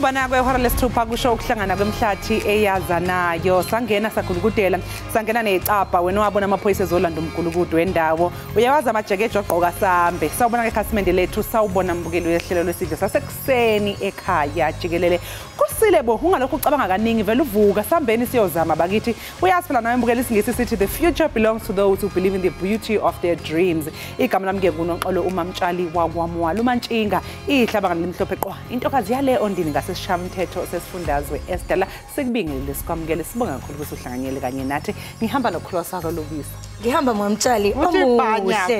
Ukubana kwehora lesithupha kusho ukuhlangana kwemhlathi eyazanayo. Sangena sagulukudela, sangena necapha wena wabona amaphoyisa ezolanda umgulukudu wendawo. Uyawazi amajekeje ogqoka sambe. Sawubona ke khasimende lethu, sawubona mbukeli wehlelo lwesidlo sasekuseni ekhaya jikelele. Kusile bo ungalokhu ucabanga kaningi vele uvuka sambeni siyozama bakithi. Uyazi phela nawe mbukeli isingisi sithi the future belongs to those who believe in the beauty of their dreams. Igama lami ke nguNoxolo uMamtshali wakwaMwala uMantshinga ihlabanga limhlophe qwa. Intokazi yale ondini ngasesishamthetho sesifundazwe esidala sikubingelele sikwamukele sibonga kakhulu ukuthi uhlanganyele kanye nathi. Ngihamba noKhulosa kaLubisi. Ngihamba Mamtshali omuhle.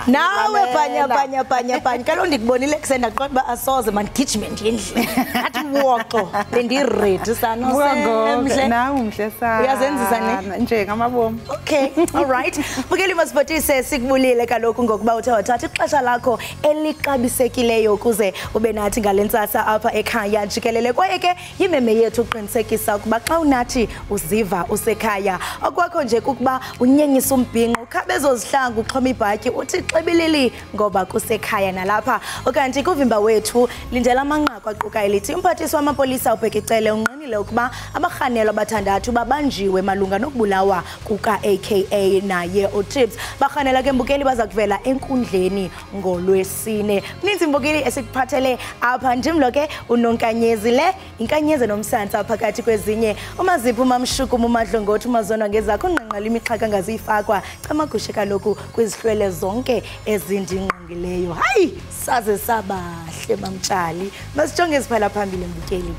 Nawe bhanya bhanya bhanya bhanya. Kaloku ndikubonile kusenda qonda uba asoze mandigijime ndiye endlini. Ngathi woxo bendiready sana osemhle. Nawe umhle sana. Uyazenzisa ne? Nje ngamabomu. Okay, all right. Bukeli masipotise sikubulile kaloku ngokuba uthe wathatha ixesha lakho elixabisekileyo ukuze ube nathi ngale ntsasa apha ekhaya jikelele. Kwaye ke yimeme yethu uqinisekisa ukuba xa unathi uziva usekhaya. Okwakho nje kukuba unyenyise umbhinqo ukhabe ezozihlangu uxhoma ibhatyi uthi xibilili ngoba kusekhaya nalapha. Ukanti kuvimba wethu lindela amanqaku aquka elithi umphathiswa wamapolisa uBheki Cele unqinile ukuba abarhanelwa abathandathu babanjiwe malunga nokubulawa kuka-AKA naye uTips. Barhanelwa ke mbukeli baza kuvela enkundleni ngolwesine. Mninzi mbukeli esikuphathele apha ndim lo ke uNonkanyezi le inkanyezi nomsantsa phakathi kwezinye. Umazipho uMamshukumu uMadlongothi uMazonwa ngezakho unqanqala imixhaka ngaziyifakwa camagushe kaloku kwizihlwele zonke ezindingqongileyo. Hayi saze sabahle Mamtshali. Masijonge siphala phambili mbukeli.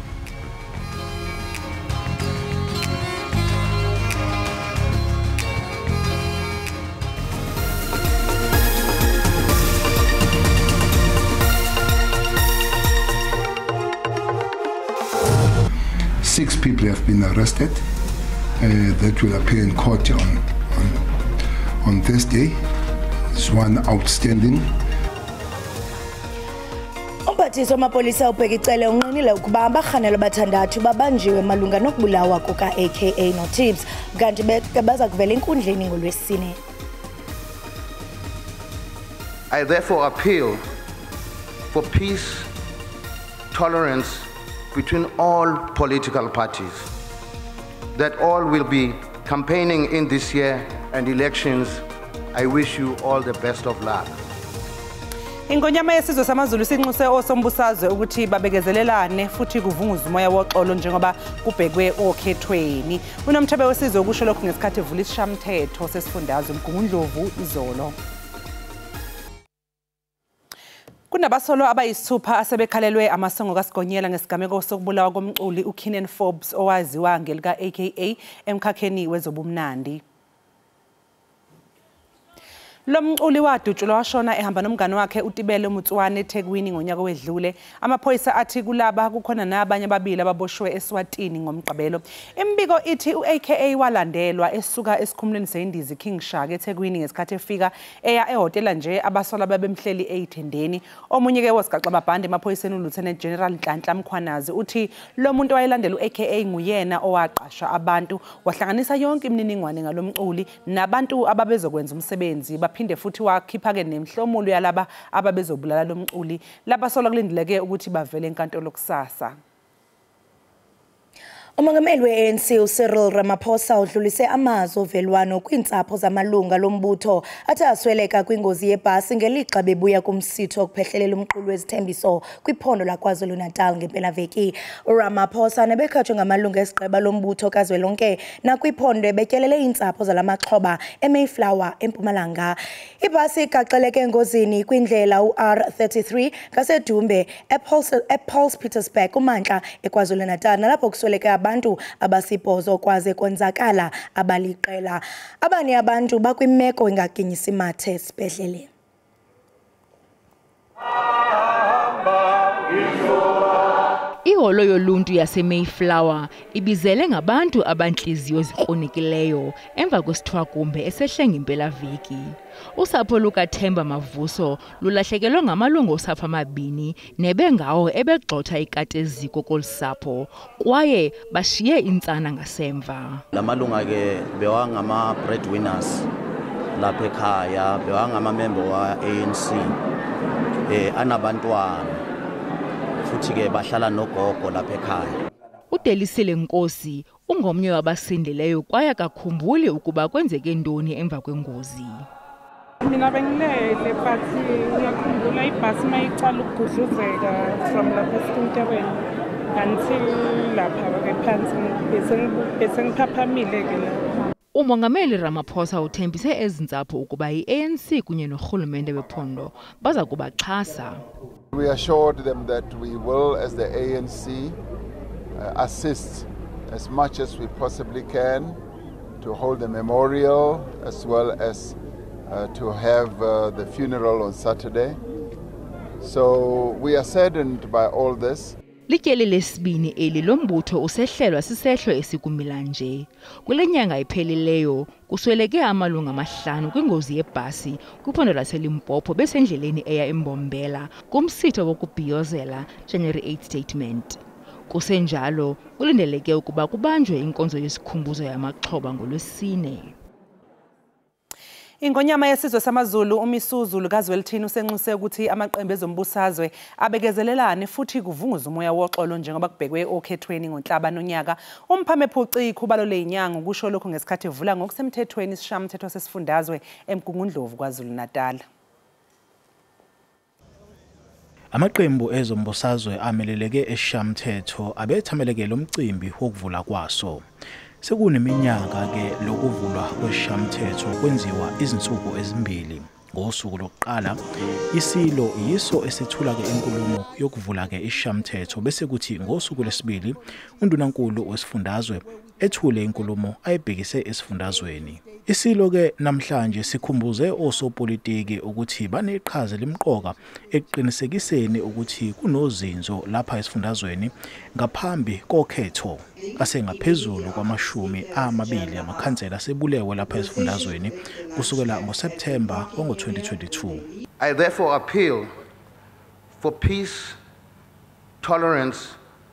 Six people have been arrested that will appear in court on Thursday. There's one outstanding. Umphathiswa wamapolisa uBheki Cele unqinile ukuba abarhanelwa abathandathu babanjiwe malunga nokubulawa kuka-AKA noTips, kanti baza kuvela enkundleni ngolwesine. I therefore appeal for peace, tolerance between all political parties, that all will be campaigning in this year and elections. I wish you all the best of luck. Ingonyama yesizwe samaZulu sinxuse osombusazwe ukuthi babekezelelane futhi kuvunguze umoya woxolo njengoba kubhekwe okhethweni. UNomthebe wesizwe ukusho lokhu ngesikhathi evula isishamthetho sesifundazwe uMgungundlovu izolo. Kunabasolo abayisithupha asebekhalelwe amasongo kaSigonyela ngesigameko sokubulawa komculi uKiernan Forbes owaziwa ngelika AKA emkhakheni wezobumnandi. Lo mculi wadutshulwa washona ehamba nomngane wakhe uTibele Mutswane eThekwini ngonyaka wedlule. Amaphoyisa athi kulaba kukhona nabanye ababili ababoshwe eSwatini ngoMgqibelo. Imibiko ithi u-AKA walandelwa esuka esikhumulweni sendiza King Shaka eThekwini ngesikhathi efika eya ehhotela nje abasolwa babemhleli eyithendeni. Omunye ke wosigaxamabhande emaphoyiseni uLieutenant General Nhlanhla Mkhwanazi uthi lo muntu wayelandela u-AKA nguyena owaqasha abantu wahlanganisa yonke imininingwane ngalomculi nabantu ababezokwenza umsebenzi. Phinde futhi wakhipha ke nemhlomulo yalaba ababezobulala lomculi. Labasolwa kulindeleke ukuthi bavele enkantolo kusasa. Umongameli we-ANC uCyril Ramaphosa udlulise amazwi ovelwano kwiintsapho zamalunga lombutho athe asweleka kwingozi yebhasi ngelixa bebuya kumsitho wokuphehlelela umqulu wezithembiso kwiphondo laKwaZulu-Natal ngempelaveki. uRamaphosa nebekhatshwe ngamalungu esigqeba lombutho kazwelonke nakwiphondo ebetyelele iintsapho zalamaxhoba eMayflower eMpumalanga. Ibhasi igaxeleke engozini kwindlela u-R33 ngaseDumbe ePaulspetersburg kumantla eKwaZulu-Natal nalapho kusweleke abantu abasibhozo kwaze konzakala abaliqela. Abanye abantu bakwimeko engaginyisi mathe esibhedlele. Iholo yoluntu yaseMayflower ibizele ngabantu abantliziyo zikrunikileyo emva kwesithwakumbe esehle ngempelaveki. Usapho lukaThemba Mavuso lulahlekelwe ngamalungu osapho amabini nebengawo ebegxotha ikati eziko kolu sapho kwaye bashiye intsana ngasemva. La malunga ke bewangama breadwinners lapha ekhaya, bewangama member wa ANC anabantwana. Futhi ke bahlala nogogo lapha ekhaya. UDelisile Nkosi ungomnye wabasindileyo kwaye akakhumbuli ukuba kwenzeke ntoni emva kwengozi. Mina bengilele but ngiyakhumbula ibhasi mayicala ukugudluzeka from lapha esikonterweni until lapha phansi bese ngiphaphamile ke lapha. Umongameli Ramaphosa uthembise ezintsapho ukuba i-ANC kunye norhulumente wephondo baza kubaxhasa. We assured them that we will, as the ANC, assist as much as we possibly can to hold the memorial as well as to have the funeral on Saturday. So we are saddened by all this. Lityeli lesibini eli lombutho usehlelwa sisehlo esikumila nje. Kule nyanga iphelileyo kusweleke amalungu 5 kwingozi yebhasi kwiphondo laseLimpopo besendleleni eya eMbombela kumsitho wokubhiyozela January 8 statement. Kusenjalo kulindeleke ukuba kubanjwe inkonzo yesikhumbuzo yamaxhoba ngolwesine. Ingonyama yesizwe samaZulu uMisuzulu kaZwelithini usenxuse ukuthi amaqembu ezombusazwe abekezelelane futhi kuvunguze umoya woxolo njengoba kubhekwe okhethweni ngoNhlaba nonyaka. Umphamephuci ikhubalo leyinyanga kusho lokho ngesikhathi evula ngokusemthethweni isishayamthetho sesifundazwe eMgungundlovu KwaZulu-Natal. Amaqembu ezombusazwe ameleleke esishayamthetho abethameleke lo mcimbi wokuvula kwaso. Sekuneminyaka ke lokuvulwa kwesishayamthetho kwenziwa izinsuku ezimbili. Ngosuku lokuqala isilo yiso esethula ke inkulumo yokuvula ke isishayamthetho bese kuthi ngosuku lesibili undunankulu wesifundazwe ethule inkulumo ayibhekise esifundazweni. Isilo ke namhlanje sikhumbuze osopolitiki ukuthi baneqhaza limqoka ekuqinisekiseni ukuthi kunozinzo lapha esifundazweni ngaphambi kokhetho. Asengaphezulu kwama-20 amakhansela asebulewe lapha esifundazweni kusukela ngoSeptember ngo-2022. I therefore appeal for peace, tolerance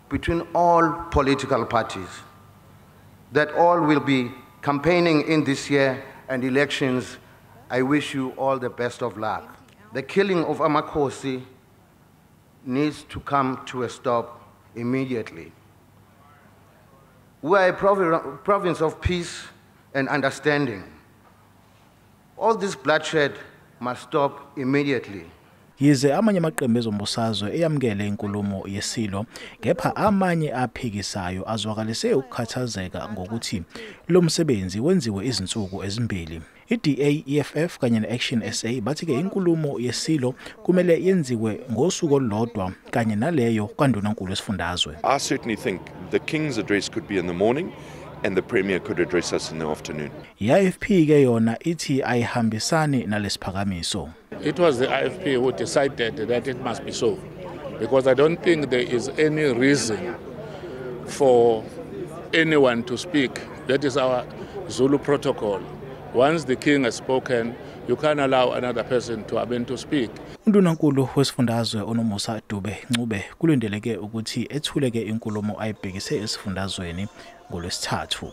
between all political parties, that all will be campaigning in this year and elections. I wish you all the best of luck. The killing of Amakhosi needs to come to a stop immediately. We are a province of peace and understanding. All this bloodshed must stop immediately. Yize amanye amaqembu ezombusazwe eyamukele inkulumo yesilo, kepha amanye aphikisayo azwakalise ukukhathazeka ngokuthi lo msebenzi wenziwe izinsuku ezimbili. I-DA, EFF kanye ne-Action SA bathi ke inkulumo yesilo kumele yenziwe ngosuku olulodwa kanye naleyo kaNdunankulu wesifundazwe. I certainly think the King's address could be in the morning and the Premier could address us in the afternoon. I-IFP ke yona ithi ayihambisani nalesiphakamiso. It was the IFP who decided that it must be so, because I don't think there is any reason for anyone to speak. That is our Zulu protocol. Once the king has spoken, you can't allow another person to have to speak. Undunankulu wesifundazwe onomusa Dube Ncube kulindeleke ukuthi ethuleke inkulumo ayibhekise esifundazweni ngolwesithathu.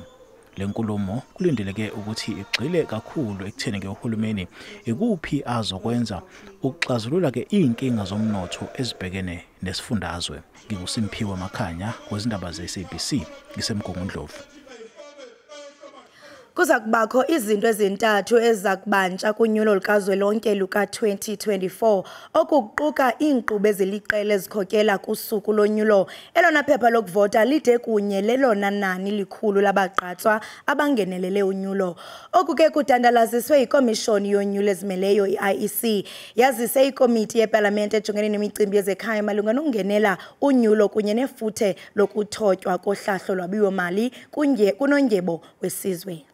Le nkulumo kulindeleke ukuthi igxile kakhulu ekutheni ke uhulumeni ikuphi azokwenza ukuxazulula ke inkinga zomnotho ezibhekene nesifundazwe. NginguSimphiwe Makhanya kwezindaba ze-SABC ngiseMgungundlovu. Kuza kubakho izinto ezintathu ezakubantsha kunyulo lukazwelonke luka-2024 okuquka iinkqubo eziliqela ezikhokela kusuku lonyulo. Elona phepha lokuvota lide kunye lelona nani likhulu labagqatswa abangenelele unyulo. Oku ke kudandalaziswe yikomishoni yonyulo ezimeleyo i-IEC. Yazise ikomiti yepalamente ejongene nemicimbi yezekhaya malunga nokungenela unyulo kunye nefuthe lokuthotywa kohlahlo lwabiwomali kunondyebo wesizwe.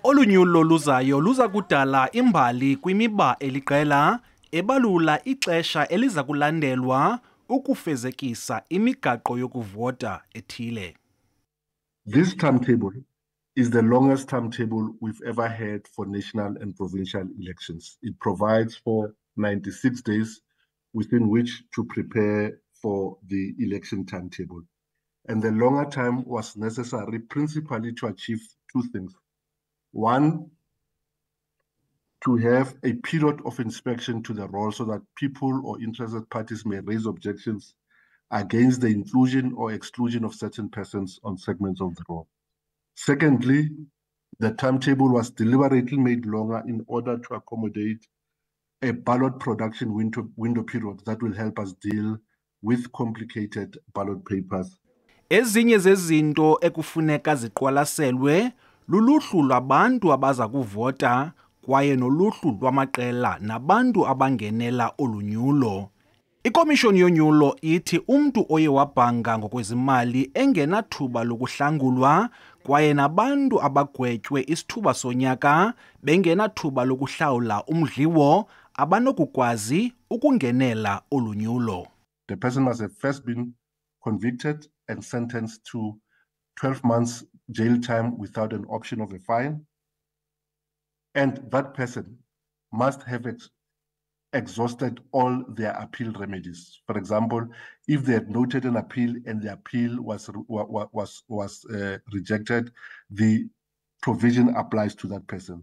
Olunyulo luzayo luza kudala imbali kwimiba eliqela ebalula ixesha eliza kulandelwa ukufezekisa imigaqo yokuvota ethile. This timetable is the longest timetable we've ever had for national and provincial elections. It provides for 96 days within which to prepare for the election timetable. And the longer time was necessary principally to achieve two things. One, to have a period of inspection to the roll so that people or interested parties may raise objections against the inclusion or exclusion of certain persons on segments of the roll. Secondly, the timetable was deliberately made longer in order to accommodate a ballot production window period that will help us deal with complicated ballot papers. Ezinye zezinto ekufuneka ziqwalaselwe luluhlu lwabantu abaza kuvota kwaye noluhlu lwamaqela nabantu abangenela olunyulo. Ikomishoni yonyulo ithi umntu oye wabhanga ngokwezimali engenathuba lokuhlangulwa kwaye nabantu abagwetywe isithuba sonyaka bengenathuba lokuhlawula umdliwo abanokukwazi ukungenela olunyulo. The person must have first been convicted and sentenced to 12 months jail time without an option of a fine. And that person must have exhausted all their appeal remedies. For example, if they had noted an appeal and the appeal was rejected, the provision applies to that person.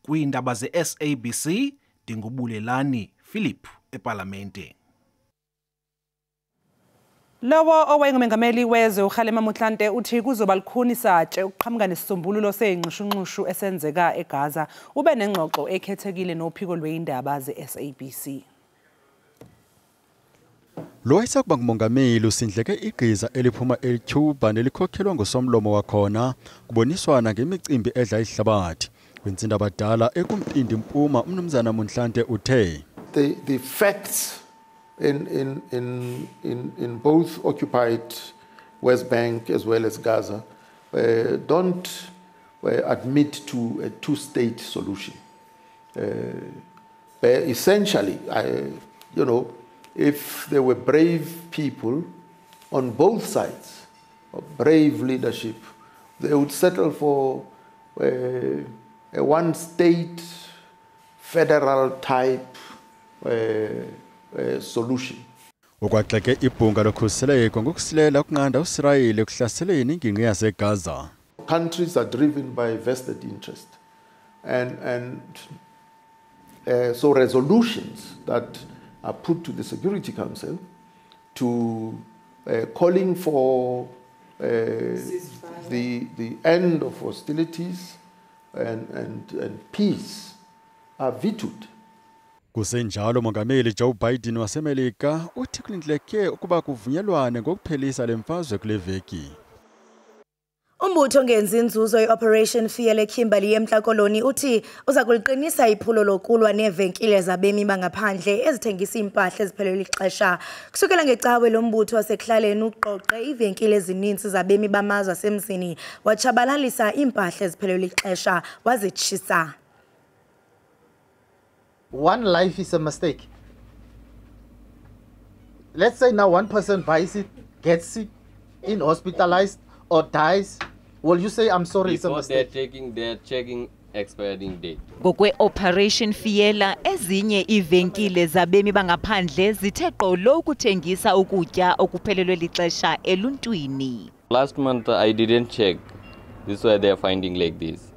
Kwiindaba ze-SABC, ndinguBulelani Philip ePalamente. Lowo owayengumengameli wezwe uKgalema Motlanthe uthi kuzoba lukhuni satshe ukuqhamuka nesisombululo seyinxushunxushu esenzeka eGaza. Ube nengxoxo ekhethekile nophiko lweindaba ze-SABC. Lo wayesakuba ngumongameli usindleke igqiza eliphuma eCuba nelikhokhelwa ngusomlomo wakhona kuboniswana ngemicimbi edla ihlabathi. Kwintsinda abadala ekumpindi mpuma umnumzana Motlanthe uthe the facts in both occupied West Bank as well as Gaza don't admit to a two-state solution. Essentially, if there were brave people on both sides, brave leadership, they would settle for a one-state federal type solution. Ukwagxeke ibhunga lokhuseleko ngokusilela ukunqanda uIsrayeli ekuhlaseleni ingingqi yaseGaza. Countries are driven by vested interest, and so resolutions that are put to the Security Council to calling for the end of hostilities and peace are vetoed. Kusenjalo Mongameli Joe Biden waseMelika uthi kulindeleke ukuba kuvunyelwane ngokuphelisa lemfazwe kule veki. Umbutho ongenzi inzuzo i-Operation Fiela eKimberley eMntla Koloni uthi uza kuliqinisa iphulo lokulwa neevenkile zabemi bangaphandle ezithengisa iimpahla eziphelelwe lixesha. Kusukela ngecawe lo mbutho wasekuhlaleni uqoqe iivenkile ezininzi zabemi bamazwe asemzini watshabalalisa iimpahla eziphelelwe lixesha wazitshisa. One life is a mistake. Let's say now one person buys it, gets sick, in hospitalized or dies. Will you say, I'm sorry, it's a mistake? They're checking expiring date. Ngokwe-Operation Fiela, ezinye iivenkile zabemi bangaphandle zithe gqolo ukuthengisa ukutya okuphelelwe lixesha eluntwini. Last month I didn't check. This is why they are finding like this.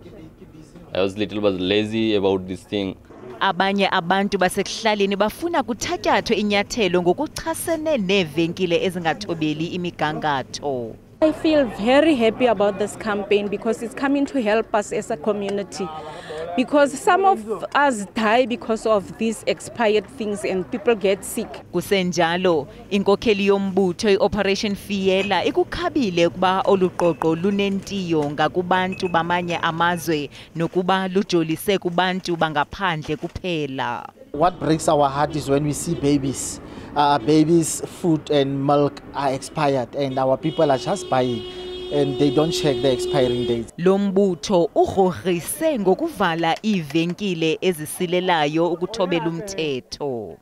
I was little bit lazy about this thing. Abanye abantu basekuhlaleni bafuna kuthatyathwe inyathelo ngokuchasene neevenkile ezingathobeli imigangatho. I feel very happy about this campaign because it's coming to help us as a community. Because some of us die because of these expired things and people get sick. Kusenjalo, inkokheli yombutho i-Operation Fiela ikukhabile ukuba oluqoqo lunentiyo ngakubantu bamanye amazwe nokuba lujolise kubantu bangaphandle kuphela. What breaks our heart is when we see babies. Babies' food and milk are expired and our people are just buying and they don't check the expiring dates. Lo mbutho ugrogrise ngokuvala iivenkile ezisilelayo ukuthobela umthetho.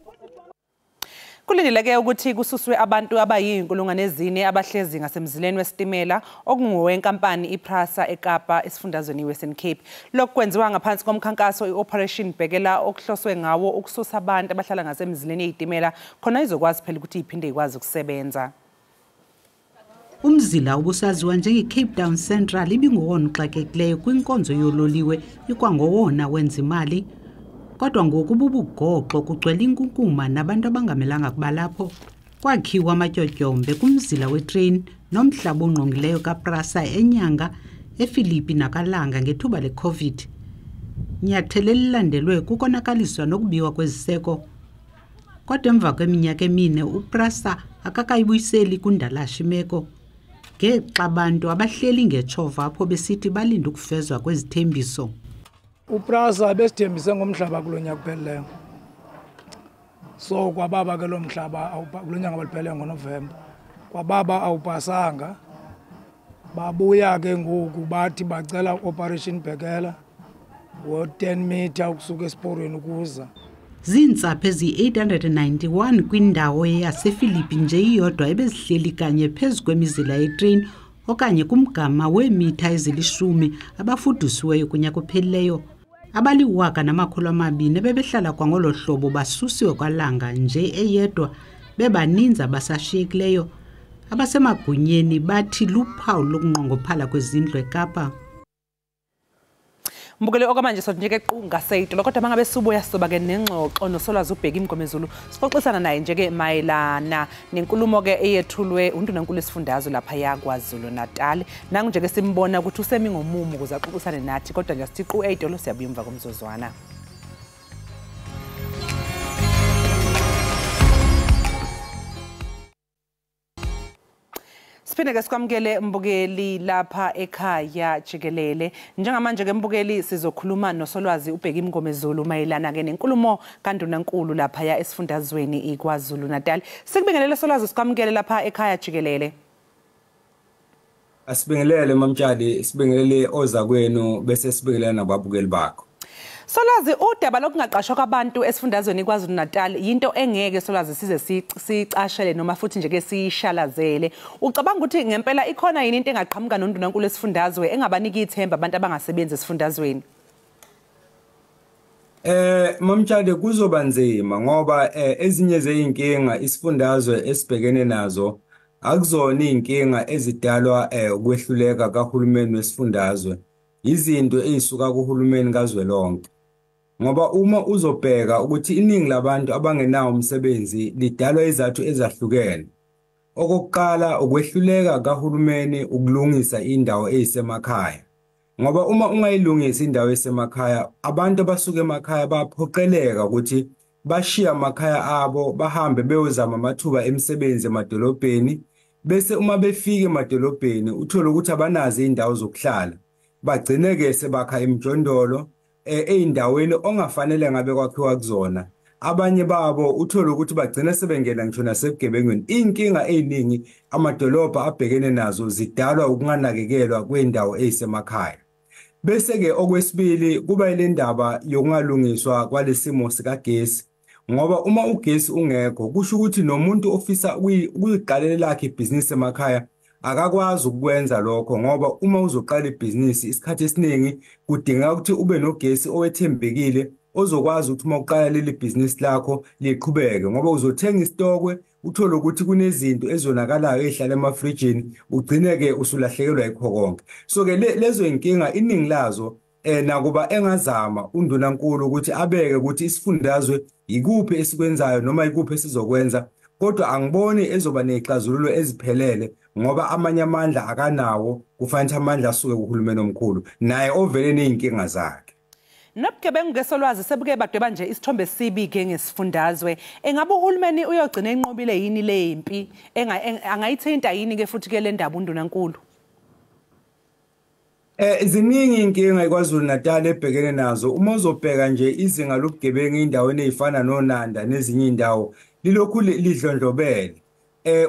Kulindeleke ukuthi kususwe abantu abayi-4,000 abahlezi ngasemzileni wesitimela okungowenkampani iPrasa eKapa esifundazweni iWestern Cape. Lokhu kwenziwa ngaphansi komkhankaso i-Operation Bhekela okuhloswe ngawo ukususa abantu abahlala ngasemzileni yezitimela khona izokwazi phela ukuthi iphinde ikwazi ukusebenza. Umzila obusaziwa njenge-Cape Town Central ibingowona uxakekileyo kwinkonzo yololiwe ikwangowona wenza imali. Kodwa ngoku bubugoxo kugcwele inkunkuma nabantu abangamelanga kuba lapho. Kwakhiwa amatyotyombe kumzila wetreyini nomhlaba ongqongileyo kaPrasa eNyanga, ePhilippi naKalanga ngethuba le-COVID. Nyathelo elilandelwe kukonakaliswa nokubiwa kweziseko. Kodwa emva kweminyaka emine uPrasa akakayibuyiseli kundalashe imeko. Ngexa abantu abahleli ngetshova apho besithi balinde ukufezwa kwezithembiso. UPrasa besithembise ngomhlaba kulo nyaka uphelileyo. So kwababa ke lo mhlaba kulo nyaka balipheleyo ngoNovemba. Kwababa awupasanga. Babuya ke ngoku bathi bacela Operation Bhekela ngo-10 meter ukusuka esiporweni ukuza. Ziintsapho eziyi-891 kwindawo yasePhilippi nje iyodwa ebezihleli kanye phezu kwemizila yetreyini okanye kumgama weemitha ezili-10 abafudusiweyo kunyaka ophelileyo. Abali-1200 ebebehlala kwangolo hlobo basusiwe kwaLanga nje eyedwa, bebaninzi abasashiyekileyo. Abasemagunyeni bathi luphawu lokunqongophala kwezindlu eKapa. Mbukele okwamanje sothi nje ke qungaseyitulo, kodwa mangabe sibuya sizoba ke nengxoxo noSolwazi uBheki Mngomezulu, sixoxisana naye nje ke mayelana nenkulumo ke eyethulwe uNdunankulu esifundazwe lapha yaKwaZulu Natal. Nangu nje ke simbona ukuthi usemi ngomumo ukuze axoxisane nathi, kodwa nje sithi qu eyitulo, siyabuya emva komzuzwana. Siphinde ke sikwamukele mbukeli lapha ekhaya jikelele. Njengamanje ke mbukeli sizokhuluma noSolwazi uBheki Mngomezulu mayelana ke nenkulumo kaNdunankulu lapha ya esifundazweni iKwaZulu Natal. Sikubingelele Solwazi, sikwamukele lapha ekhaya jikelele. Asibingelele Mamtshali, sibingelele oza kwenu bese sibingelele nababukeli bakho. Solwazi, udaba lokungaqashwa kwabantu esifundazweni KwaZulu Natal yinto engeke Solwazi size sicashele noma futhi nje ke siyishalazele. Ucabanga ukuthi ngempela ikhona yini into engaqhamuka noNdunankulu esifundazwe engabaniki ithemba abantu abangasebenzi esifundazweni? Mamtshali, kuzoba nzima ngoba ezinye zezinkinga isifundazwe esibhekene nazo akuzona izinkinga ezidalwa ukwehluleka kahulumeni wesifundazwe. Izinto ezisuka kuhulumeni kazwelonke. Ngoba uma uzobheka ukuthi iningi labantu abangenawo umsebenzi lidalwa izathu ezahlukene. Okokuqala, ukwehluleka kahulumeni ukulungisa indawo ezisemakhaya. Ngoba uma ungayilungisi indawo esemakhaya, abantu abasuka emakhaya baphoqeleka ukuthi bashiye amakhaya abo bahambe beyozama amathuba emisebenzi emadolobheni, bese uma befika emadolobheni uthole ukuthi abanazo indawo zokuhlala. Bagcine-ke sebakha imijondolo ey'ndaweni ongafanele ngabe kwakhiwa kuzona. Abanye babo uthole ukuthi bagcina sebengena ngisho nasebugebengwini. Iy'nkinga ey'ningi amadolobha abhekene nazo zidalwa ukunganakekelwa kwey'ndawo ey'semakhaya. Bese-ke okwesibili kuba ile ndaba yokungalungiswa kwalesimo sikagesi. Ngoba uma ugesi ungekho kusho ukuthi nomuntu ofisa ukuyiqalela lakhe ibhizinisi emakhaya akakwazi ukwenza lokho, ngoba uma uzoqala ibhizinisi isikhathi esiningi kudingeka ukuthi ube nogesi owethembekile ozokwazi ukuthi uma uqala leli bhizinisi lakho liqhubeke, ngoba uzothenga isitokwe uthole ukuthi kunezinto ezonakalayo ezihlala emafrijini, ugcine-ke usulahlekelwa yikho konke. So-ke lezo inkinga iningi lazo nakuba engazama uNdunankulu ukuthi abeke ukuthi isifundazwe ikuphi esikwenzayo noma ikuphi esizokwenza, kodwa angiboni ezoba nezixazululo eziphelele ngoba amanye amandla akanawo, kufanele amandla asuke kuhulumeni omkhulu naye ovele nezinkinga zakhe. Nobugebengu ke Solwazi sebuke badweba nje isithombe sibi ke ngesifundazwe. Engabe uhulumeni uyogcina enqobile yini le impi? Angayithinta yini ke futhi ke le ndaba uNdunankulu? Ziningi inkinga iKwaZulu Natal ebhekene nazo. Uma uzobheka nje izinga lobugebengu endaweni ezifana noNanda nezinye indawo lilokhu lidlondlobele.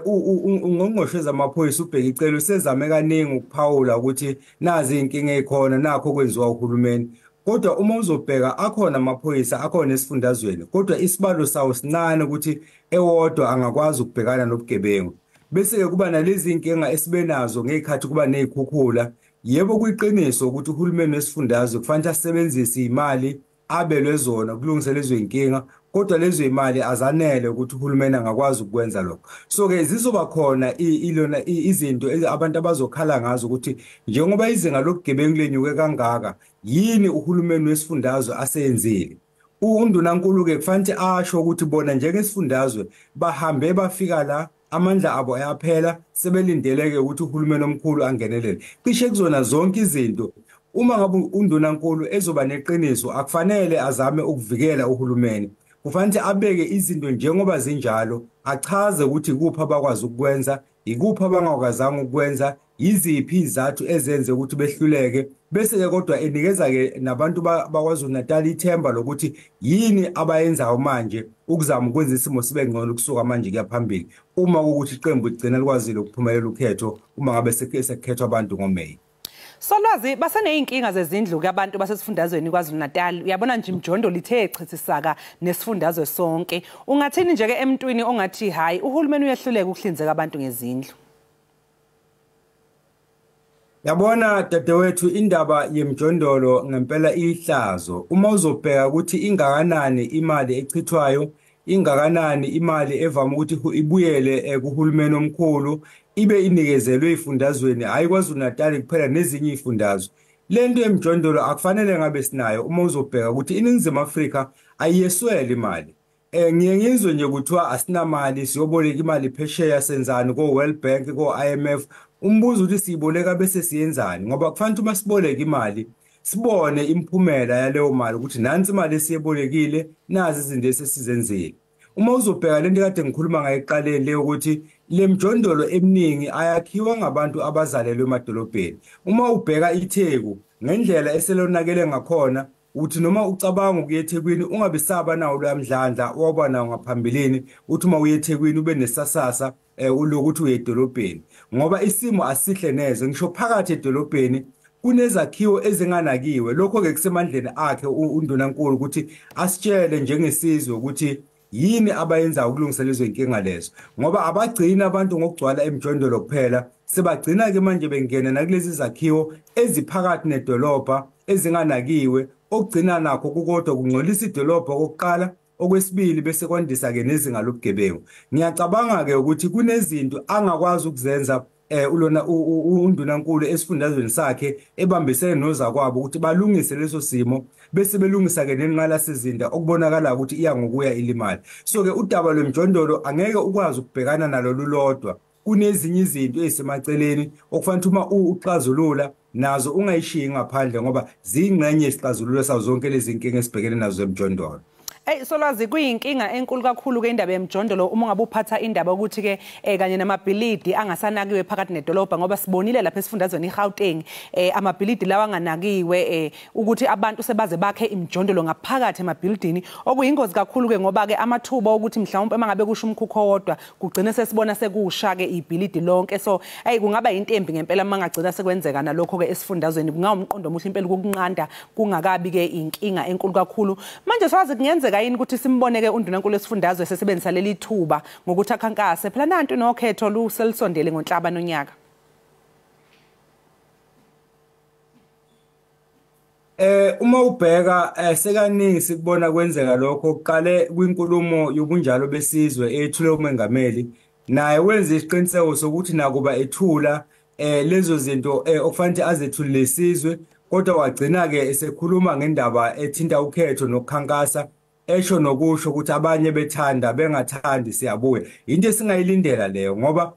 Ungqongqoshe wezamaphoyisa uBheki Cele usezame kaningi ukuphawula ukuthi nazi inkinga ezikhona, nakho okwenziwa uhulumeni. Kodwa uma uzobheka akhona amaphoyisa akhona esifundazweni, kodwa isibalo sawo sincane ukuthi ewodwa angakwazi ukubhekana nobugebengu. Bese-ke kuba nalezi inkinga esibenazo ngezikhathi kuba nezikhukhula. Yebo, kuyiqiniso ukuthi uhulumeni wesifundazwe kufanele asebenzise imali abelwe zona ukulungisa lezo inkinga, kodwa lezo imali azanele ukuthi uhulumeni angakwazi ukwenza lokho. So-ke zizoba khona ilona izinto abantu abazokhala ngazo ukuthi njengoba izinga lobugebengu lenyuke kangaka, yini uhulumeni wesifundazwe aseyenzile. Undunankulu-ke kufanele asho ukuthi bona njengesifundazwe bahambe bafika la, amandla abo ayaphela, sebelindeleke ukuthi uhulumeni omkhulu angenelele. Cishe kuzona zonke izinto, uma ngabe undunankulu ezoba neqiniso, akufanele azame ukuvikela uhulumeni. Kufanele abeke izinto njengoba zinjalo, achaze ukuthi ikuphi abakwazi ukukwenza, ikuphi abangakwazanga ukukwenza, yiziphi izathu ezenze ukuthi behluleke, bese-ke kodwa enikeza-ke nabantu baKwaZulu-Natal ithemba lokuthi yini abayenzayo manje ukuzama ukwenza isimo sibe ngcono kusuka manje kuya phambili, uma kuwukuthi iqembu ligcina likwazile ukuphumelela ukhetho uma ngabe sekukhethwa abantu ngoMeyi. Solwazi, baseneyinkinga zezindlu ke abantu basesifundazweni KwaZulu-Natal. Uyabona nje imjondolo ithe chithisaka nesifundazwe sonke. Ungathini nje ke emntwini ongathi hayi uhulumeni uyehluleka ukuhlinzeka abantu ngezindlu? Yabona dadewethu, indaba yemjondolo ngempela ihlazo. Uma uzobheka ukuthi ingakanani imali echithwayo, ingakanani imali evama ukuthi ibuyele kuhulumeni omkhulu, ibe inikezelwe ifundazweni, hayi KwaZulu-Natal kuphela nezinye ifundazwe. Lento yemjondolo akufanele ngabe sinayo uma uzobheka ukuthi iNingizimu Afrika ayiyeswele imali. Ngiye ngizwe nje kuthiwa asinamali, siyoboleka imali phesheya, senzani ko-World Bank, ko-IMF. Umbuzo ukuthi siyiboleka bese siyenzani, ngoba kufanele uma siboleka imali sibone imiphumela yaleyo mali ukuthi nansi imali esiyebolekile, nazi izinto esesizenzile. Uma uzobheka lento kade ngikhuluma ngayo ekuqaleni leyo ukuthi le mjondolo eminingi ayakhiwa ngabantu abazalelwe emadolobheni. Uma ubheka iTheku ngendlela eselonakele ngakhona, uthi noma ucabanga ukuya eThekwini ungabe saba nawo loya mdlandla owaba nawo ngaphambilini, uthi uma uye eThekwini ube nesasasa ulokuthi uye edolobheni, ngoba isimo asihle neze. Ngisho phakathi edolobheni kunezakhiwo ezinganakiwe. Lokho-ke kusemandleni akhe undunankulu ukuthi asitshele njengesizwe ukuthi yini abayenzayo ukulungisa lezo inkinga lezo, ngoba abagcina abantu ngokugcwala emjondolo kuphela, sebagcina-ke manje bengena nakulezi zakhiwo eziphakathi nedolobha ezinganakiwe, okugcina nakho kukodwa kungcolisa idolobha okokuqala, okwesibili bese kwandisa-ke nezinga lobugebengu. Ngiyacabanga-ke ukuthi kunezinto angakwazi ukuzenza ulona undunankulu esifundazweni sakhe ebambisene nozakwabo ukuthi balungise leso simo, bese belungisa-ke nenqalasizinda okubonakala ukuthi iya ngokuya ilimali. So-ke udaba lwemjondolo angeke ukwazi ukubhekana nalo lulodwa, kunezinye izinto ezisemaceleni okufanele uma uxazulula nazo ungayishiyi ngaphandle, ngoba ziyingxenye yesixazululo sazo zonke lezi nkinga esibhekene nazo emjondolo. Hey Solwazi, kuyinkinga enkulu kakhulu ke indaba yemjondolo uma ungabe uphatha indaba ukuthi ke kanye namabhilidi angasanakiwe phakathi nedolobha, ngoba sibonile lapha esifundazweni iGauteng amabhilidi lawa anganakiwe, ukuthi abantu sebaze bakhe imjondolo ngaphakathi emabhilidini, okuyingozi kakhulu ke ngoba ke amathuba ukuthi mhlawumbe mangabe kusho umkhukhu wodwa kugcine sesibona sekusha ke ibhilidi lonke. So hey, kungaba into embi ngempela mangagcina sekwenzeka nalokho ke esifundazweni. Kungawumqondo omuhle impela ukunqanda kungakabi ke inkinga enkulu kakhulu. Manje Solwazi, kungenzeka yini ukuthi simboneke undunankulu wesifundazwe sesebenzisa leli thuba ngokuthi akhankase? Phela nantu nokhetho luselisondele ngoNhlaba nonyaka. Uma ubheka sekaningi sikubona kwenzeka lokho. Kuqale kwinkulumo yobunjalo besizwe ethule umengameli, naye wenza isiqiniseko sokuthi nakuba ethula lezo zinto okufanele azethule lesizwe, kodwa wagcina-ke esekhuluma ngendaba ethinta ukhetho nokukhankasa, esho nokusho ukuthi abanye bethanda bengathandi siyabuya. Into esingayilindela leyo, ngoba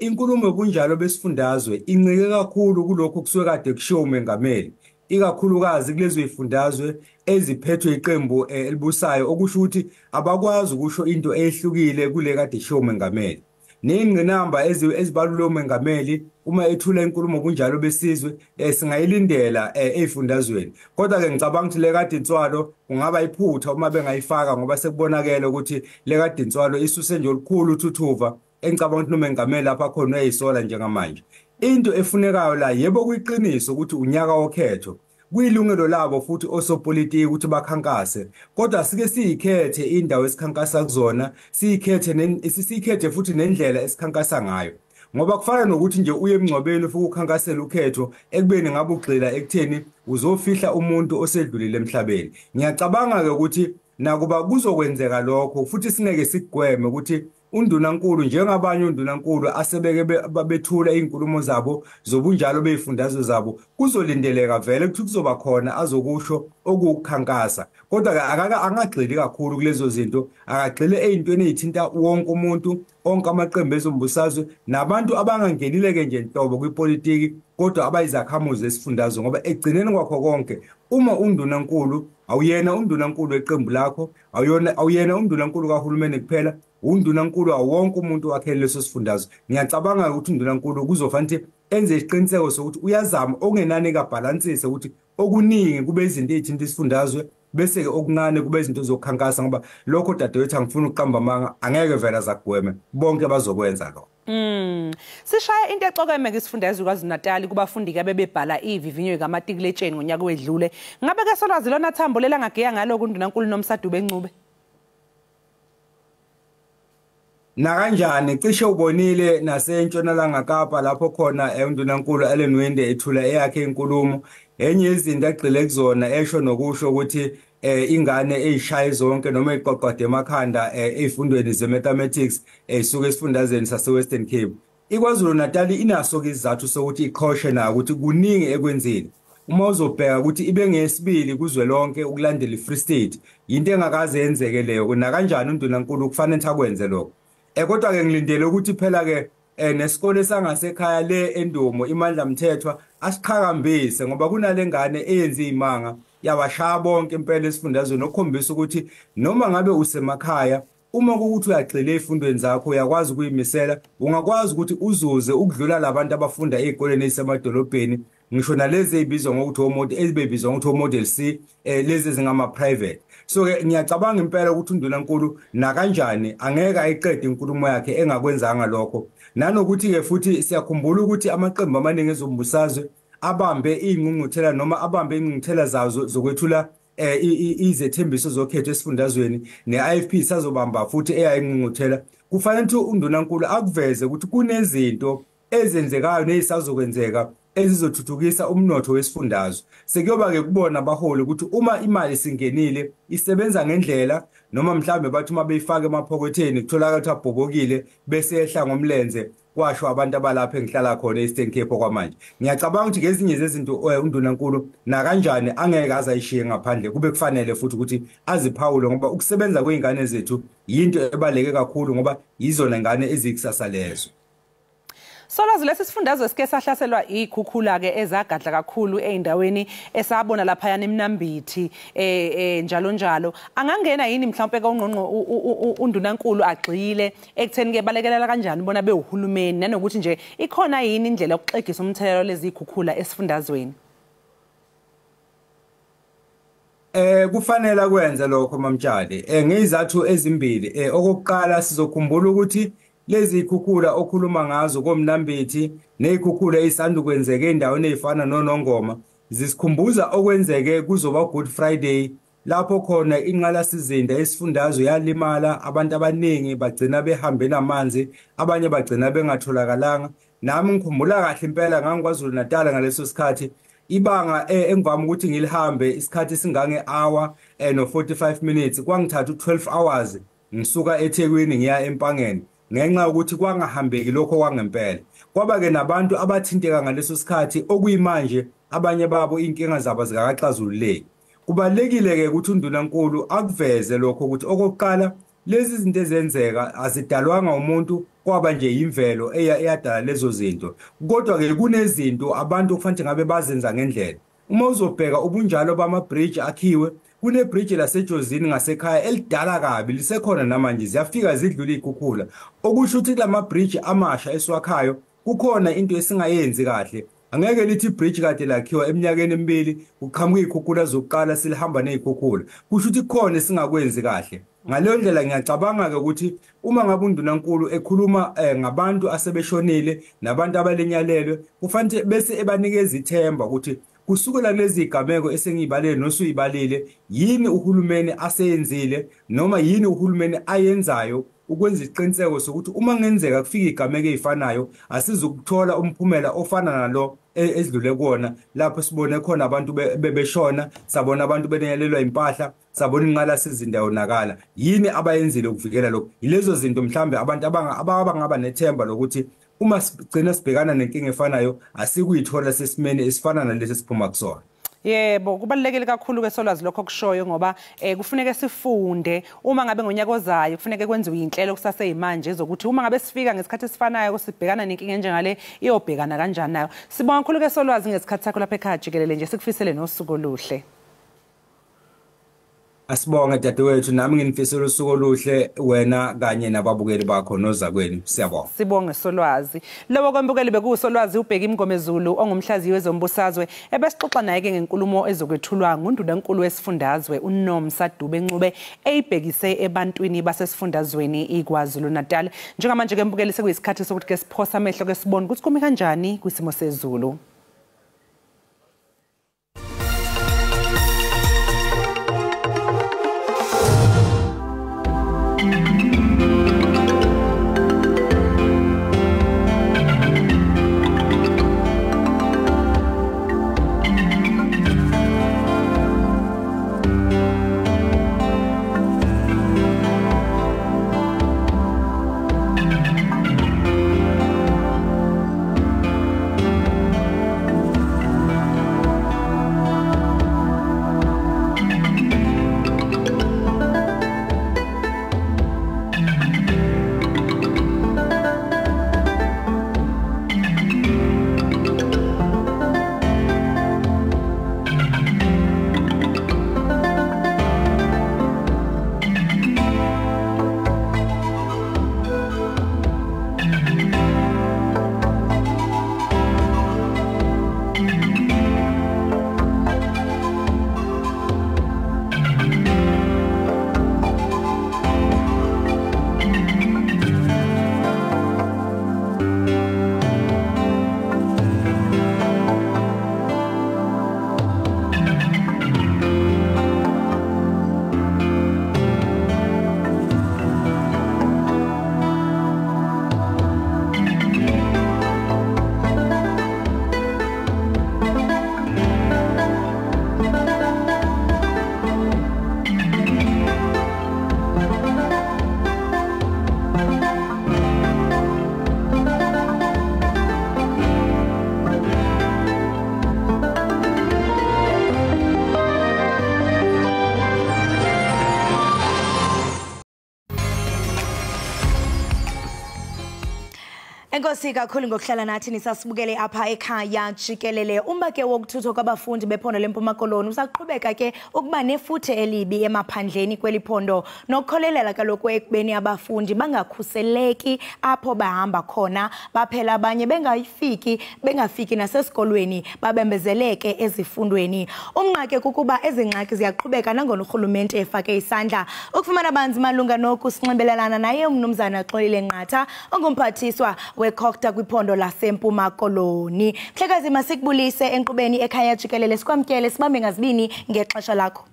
inkulumo yobunjalo besifundazwe incike kakhulu kulokhu kusuke kade kushiwo umengameli, ikakhulukazi kulezo zifundazwe eziphethwe iqembu elibusayo, okusho ukuthi abakwazi ukusho into ehlukile kule kade ishiwo umengameli. Ney'ngqinamba ezibalulwe umengameli uma ethula inkulumo kunjalo besizwe singayilindela ey'fundazweni. Kodwa-ke ngicabanga ukuthi le kade inswalo kungaba iphutha uma bengayifaka, ngoba sekubonakele ukuthi le kade inswalo isuse nje olukhulu uthuthuva engicabanga ukuthi umengameli lapha khona uyayisola njengamanje. Into efunekayo la, yebo kuyiqiniso ukuthi unyaka wokhetho, kuyilungelo labo futhi osopolitiki ukuthi bakhankase, kodwa sike siyikhethe indawo esikhankasa kuzona, siyikhethe futhi nendlela esikhankasa ngayo, ngoba kufana nokuthi nje uye emngcwabeni ufike ukhankasela ukhetho ekubeni ngabe ugxila ekutheni uzofihla umuntu osedlulile emhlabeni. Ngiyacabanga-ke ukuthi nakuba kuzokwenzeka lokho futhi singeke sikugweme ukuthi undunankulu njengabanye undunankulu asebeke bethula izinkulumo zabo zobunjalo beyifundazwe zabo, kuzolindeleka vele ukuthi kuzoba khona azokusho okukhankasa. Kodwa ke angagxili kakhulu kulezo zinto, akagxile ezintweni ezithinta wonke umuntu, onke amaqembu ezombusazwe nabantu abangangenile ke nje nhlobo kwipolitiki kodwa abayizakhamuzi esifundazwe, ngoba egcineni kwakho konke uma undunankulu awuyena undunankulu weqembu lakho, awuyena undunankulu kahulumeni kuphela, undunankulu awonke umuntu wakhele leso sifundazwe. Ngiyacabanga ukuthi undunankulu kuzofanele enze isiqiniseko sokuthi uyazama okungenani kabhalansise ukuthi okuningi kube izinto ezithinta isifundazwe bese ke okuncane kube izinto zokukhankasa, ngoba lokho dadewethu angifuni ukuqamba amanga, angeke vele azagweme, bonke bazokwenza lokho. Sishaya into ecokeme ke isifundazwe KwaZulu-Natal kubafundi ke bebebhala ivivinyo kamatikuletsheni ngonyaka wedlule. Ngabe ke solwazi lona thambo lelangageya ngaloko undunankulu Nomsa Dube-Ncube? Nakanjani cishe ubonile nasentshonalanga Kapa lapho khona undunankulu Alan Winde ethula eyakhe inkulumo, enye izinto agxile kuzona esho nokusho ukuthi ingane eyishaye zonke noma iqoqode emakhanda ezifundweni ze-mathematics esuke esifundazweni sase-Western Cape. IKwaZulu Natal inaso ke isizathu sokuthi iqhoshe nayo ukuthi kuningi ekwenzile. Uma uzobheka ukuthi ibe ngesibili kuzwelonke ukulandela i-Free State, into engakaze yenzeke leyo. Nakanjani undunankulu kufanele akwenze lokho. Kodwa ke ngilindele ukuthi phela ke nesikole sangasekhaya le endumo iMandla Mthethwa asiqhakambise, ngoba kunale ngane eyenze imanga yabashaya bonke impela esifundazweni, okukhombisa ukuthi noma ngabe usemakhaya uma kukuthi uyagxila ezifundweni zakho uyakwazi ukuyimisela, ungakwazi ukuthi uzuze ukudlula labantu abafunda ezikoleni ezisemadolobheni, ngisho nalezi ezibizwa ngokuthi ezibizwa ngokuthi o-model C, lezi ezingama private. So ke ngiyacabanga impela ukuthi undunankulu nakanjani angeke ayiqede inkulumo yakhe engakwenzanga lokho. Nanokuthi ke futhi siyakhumbula ukuthi amaqembu amaningi ezombusazwe abambe ingqungquthela noma abambe ingqungquthela zazo zokwethula izethembiso zokhetho esifundazweni, ne-IFP sazobamba futhi eyayingqungquthela. Kufanele ukuthi undunankulu akuveze ukuthi kunezinto ezenzekayo nezisazokwenzeka ezizothuthukisa umnotho wesifundazwe. Sekuyoba ke kubona abaholi ukuthi uma imali singenile isebenza ngendlela, noma mhlambe bathi uma beyifaka emaphoketheni kutholakala ukuthi abhobokile bese ehla ngomlenze, kwasho abantu abalapha engihlala khona e-Eastern Cape okwamanje. Ngiyacabanga ukuthi ngezinye zezinto undunankulu nakanjani angeke azayishiye ngaphandle, kube kufanele futhi ukuthi aziphawule, ngoba ukusebenza kwezingane zethu yinto ebaluleke kakhulu, ngoba yizona ngane ezikusasa lezo. Solwazi, lesi sifundazwe sike sahlaselwa ikhukhula ke ezagadla kakhulu eindaweni esabona laphayana eMnambithi njalo njalo. Angangena yini mhlawumbe ke ungqongqo undunankulu agxile ekutheni ke balekelela kanjani bona bewuhulumeni, nanokuthi nje ikhona yini indlela yokuxegisa umthelelo lezi ikhukhula esifundazweni? Kufanele kwenze lokho Mamtshali, ngezizathu ezimbili. Okokuqala sizokhumbula ukuthi lezi ikhukhula okhuluma ngazo koMnambithi nezikhukhula ezisanda kwenzeka endaweni ezifana noNongoma zisikhumbuza okwenzeke kuzoba Good Friday, lapho khona inqalasizinda esifundazwe yalimala, abantu abaningi bagcina behambe namanzi, abanye bagcina bengatholakalanga. Nami ngikhumbula kahle impela ngangiKwaZulu Natal ngaleso sikhathi, ibanga engivama ukuthi ngilihambe isikhathi singange hour no 45 minutes kwangithatha u12 hours ngisuka eThekwini ngiya eMpangeni, ngenxa yokuthi kwangahambeki lokho kwangempela. Kwaba ke nabantu abathinteka ngaleso sikhathi okuyimanje abanye babo inkinga zabo zikakaxazululeki. Kubalekile ke ukuthi undunankulu akuveze lokho ukuthi okokuqala lezi zinto ezenzeka azidalwanga umuntu, kwaba nje imvelo eyadala lezo zinto. Kodwa ke kunezinto abantu okufanele ngabe bazenza ngendlela. Uma uzobheka ubunjalo bama bridge akhiwe, kune bridge laseJozini ngasekhaya elidala kabi lisekhona namanje, ziyafika zidlula ikhukhula. Okusho ukuthi lama bridge amasha esiwakhayo kukhona into esingayenzi kahle. Angeke lithi bridge kade lakhiwa eminyakeni emibili kuqhamuka ikhukhula zokuqala silihamba nezikhukhula. Kusho ukuthi kukhona esingakwenzi kahle. Ngaleyo ndlela ngiyacabanga ke ukuthi uma ngabe undunankulu ekhuluma ngabantu asebeshonile nabantu abalinyalelwe, kufanele bese ebanikeza ithemba ukuthi kusukela kulezi zigameko esengiyibalile nosuyibalile, yini uhulumeni aseyenzile noma yini uhulumeni ayenzayo ukwenza isiqiniseko sokuthi uma kungenzeka kufika igameko ezifanayo asizukuthola umphumela ofana nalo edlule kuona, lapho sibone khona abantu bebeshona, sabona abantu benyelelwa impahla, sabona inqala sizinda yonakala. Yini abayenzile ukuvikela lokho? Yilezo zinto mhlambe abantu abangaba nethemba lokuthi uma sigcina sibhekana nenkinga efanayo asikuyithola sesimeni esifana nalesi siphuma kusona. Yebo, kubalulekile kakhulu ke solwazi lokho kushoyo ngoba kufuneka sifunde uma ngabe ngonyaka ozayo kufuneka kwenziwe inhlelo kusaseyimanje zokuthi uma ngabe sifika ngesikhathi esifanayo sibhekana nenkinga enjengale iyobhekana kanjani nayo. Sibonga kakhulu ke solwazi ngesikhathi sakho lapha ekhaya jikelele nje, sikufisele nosuku oluhle. Asibonge dadewethu, nami nginifisela usuku oluhle wena kanye nababukeli bakho nozakwenu. Siyabonga. Sibonge solwazi. Lowo kwembukeli bekusolwazi uBheki Mngomezulu ongumhlaziyi wezombusazwe ebesixoxa naye ke ngenkulumo ezokwethulwa nguNdunankulu wesifundazwe uNomsa Dube Ncube eyibhekise ebantwini basesifundazweni iKwaZulu Natal. Njengamanje ke mbukeli sekuyisikhathi sokuthi ke siphosa amehlo ke sibone ukuthi kumi kanjani kwisimo sezulu. Enkosi kakhulu ngokuhlala nathi nisasibukele apha ekhaya jikelele. Umba ke wokuthuthwa kwabafundi bephondo leMpuma Koloni usaqhubeka ke ukuba nefuthe elibi emaphandleni kweli phondo nokukholelela kaloku ekubeni abafundi bangakhuseleki apho bahamba khona, baphela abanye bengafiki nasesikolweni, babembezeleke ezifundweni. Umnqake kukuba ezingxaki ziyaqhubeka nangona urhulumente efake isandla. Ukufumana banzi malunga noku sinxibelelana naye umnumzana Xolile Nqatha ongumphathiswa weCogta kwiphondo laseMpuma Koloni. Mhlekazi, masikubulise enkqubeni ekhaya jikelele, sikwamkele sibambe ngazibini ngexesha lakho.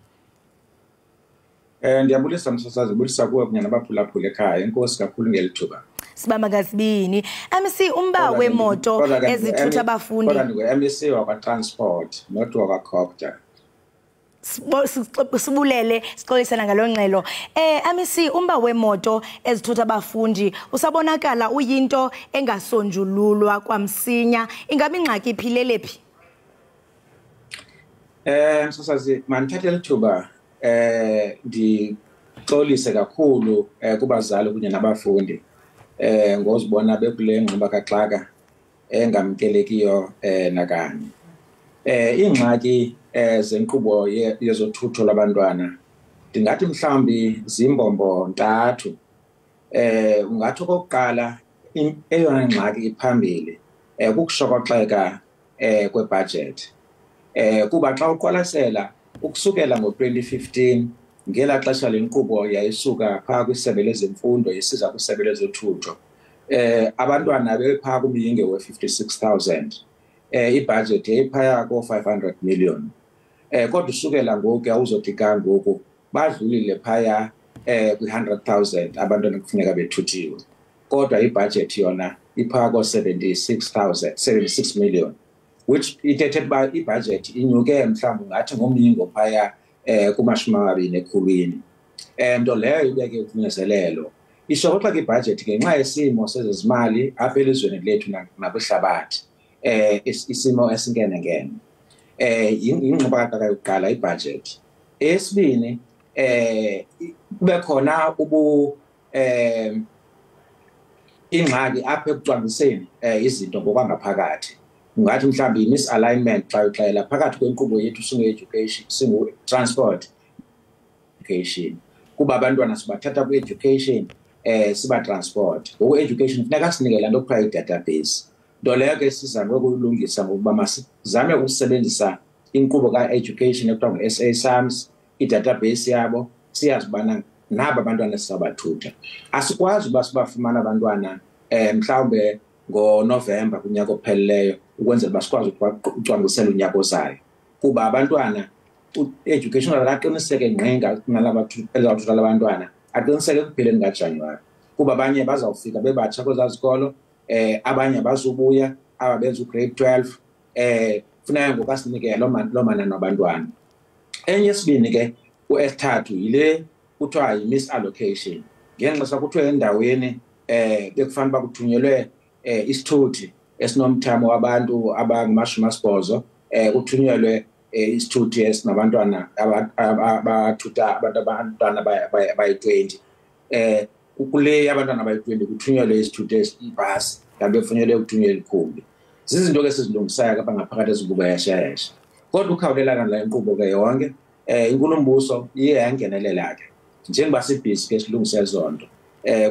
Ndiyabulisa msasazi, bulisa kuwe kunye nabaphulaphula ekhaya. Enkosi kakhulu ngeli thuba. Sibamba ngazibini. MEC, umba wemoto ezithutha abafundi. Kodwa ndingu-MEC wakwa-transport not wakwa-Cogta. Sibulele sixolisana ngalo ngxelo. MEC, umba wemoto ezithutha abafundi usabonakala uyinto engasonjululwa kwamsinya. Ingabe ingxaki iphilele phi? Msasazi, mandithathe lithuba ndixolise kakhulu kubazali kunye nabafundi ngozibona bekule ngxuba kaxaka engamkelekiyo nakanye. Iingxaki zenkqubo yezothutho lwabantwana ndingathi mhlawumbi zimbombo ntathu. Ungathi okokuqala eyona ngxaki iphambili kukushokoxeka kwebhajethi. Kuba xa uqwalasela ukusukela ngo-2015 ngelaa xesha le nkqubo yayisuka phaa kwisebe lezemfundo isiza kwisebe lezothutho, abantwana bebephaa kumyinge we-56,000. Ibhajethi yayiphaya ko-500 million. Kodwa usukela ngoku awuzothi ka ngoku badlulile phaya kwi-100,000 abantwana kufuneka bethuthiwe, kodwa ibudget yona iphaka ko-76,000, 76 million, which ithethe uba ibudget inyuke mhlawumbi ngathi ngomyingo phaya kumashumi ekhulwini. Nto leyo ibeke uxinezelelo. Ishokoxa ke ibudget ngenxa yesimo sezezimali apha elizweni lethu nakwihlabathi, isimo esinkenengene. Ingxubakaxaka yokuqala ibudget. Eyesibini, kube khona ingxaki apha ekucwangciseni izinto ngokwangaphakathi. Ungathi mhlawumbi i-misalignment xa uxela phakathi kwenkqubo yethu singu-education, singu-transport education. Kuba abantwana sibathatha kwi-education siba-transport. Ngoku-education funeka sinike laa nto kuthiwa i-database. Nto leyo ke sizame ukuyilungisa ngokuba masizame ukusebenzisa inkqubo ka-education ekuthiwa ngu-SA SAMS, i-database yabo, siyazi ubana naba abantwana sizabathutha. Asikwazi uba sibafumana abantwana mhlawumbe ngoNovemba kunyaka opheleleyo ukwenzela uba sikwazi ukucwangcisela unyaka ozayo. Kuba abantwana educational aqiniseke ngqinga kunalaba abantwana aqiniseke ekupheleni kaJanuwari. Kuba abanye bazawufika bebatsha kwezaa zikolo, abanye abazubuya, aba benza ugrade 12, funeka ngoku asinike loo manani abantwana. Enye yesibini ke u-S3 yile kuthiwa yi-misallocation. Ngexesha kuthiwe endaweni bekufanele uba kuthunyelwe isithuthi esinomthamo wabantu abangama-80, kuthunyelwe isithuthi esinabantwana abathutha abantwana abayi-20. Kule abantwana abayi-20 kuthunyelwe isithuthi ibhasi, kanti bekufanele kuthunyelwe ikhumbi. Zizinto ke sizilungisayo apha ngaphakathi ezinkqubo yesheshe. Kodwa ukhawulelana le nkqubo ke yonke, inkulumbuso iye yangenelela ke njengoba sibhizi ke silungisa ezo nto.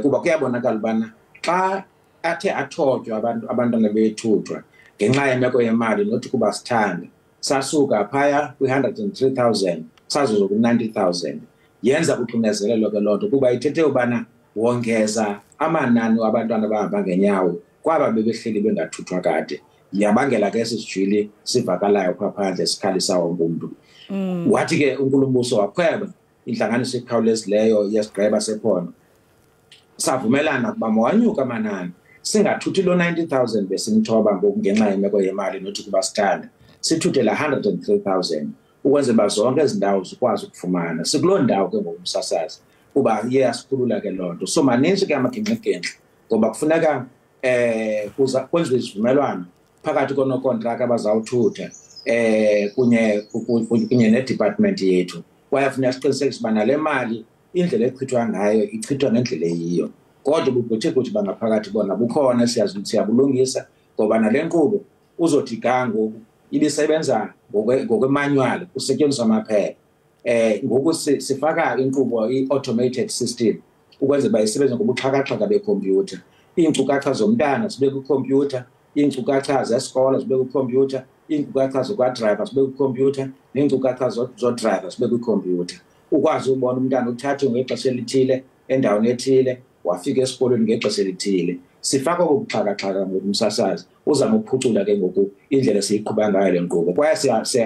Kuba kuyabonakala ubana xa athe athotywa abantwana bethuthwa ngenxa yemeko yemali nothi kuba sithanda, sasuka phaya kwi-103,000 sazuza ku-90,000. Yenza uxinezelelo ke loo nto kuba ithethe ubana wongeza amanani wabantwana abahamba ngenyawo kwaba bebehleli bengathuthwa kade. Yabangela ke esi sijwili sivakalayo phaa phandle sikhalisa wonke umntu. Wathi ke uNkulumbuso wakhweba intlanganiso ekhawulezileyo yesigqeba sephondo, savumelana ukuba mawanyuke amanani, singathuthi lo 90,000 besimthoba ngoku ngenxa yemeko yemali nothi kuba sithanda, sithuthe la 103,000 ukwenzela uba zonke ezi ndawo zikwazi ukufumana. Sikuloo ndawo ke ngoku umsasazi, kuba iye yasikhulula ke loo nto. So maninzi ke amagingxigingxi ngoba kufuneka kwenziwe izivumelwano phakathi konokontraka abazawuthutha kunye nedepartment yethu. Kwaye funeka siqinisekise uba nale mali indlela echithwa ngayo ichithwa ngendlela eyiyo. Kodwa ubugqwethe bangaphakathi bona bukhona, siyabulungisa ngoba nale nkqubo uzothi ga ngoku ibisebenza ngokwemanual, kusetyenziswa amaphepha. Ngoku sifaka inkqubo i-automated system ukwenzela uba isebenze ngobuxhakaxhaka bekhompyutha. Iinkcukacha zomntana zibe kwikhompyutha, iinkcukacha zesikolo zibe kwikhompyutha, iinkcukacha zokwadrayiva zibe kwikhompyutha, neenkcukacha zodrayiva zibe kwikhompyutha. Ukwazi ubona umntana uthathwe ngexesha elithile endaweni ethile, wafika esikolweni ngexesha elithile. Sifaka obu buxhakaxhaka ngoku umsasazi, uzama ukuphucula ke ngoku indlela esiyiqhuba ngayo le nkqubo. Kwaye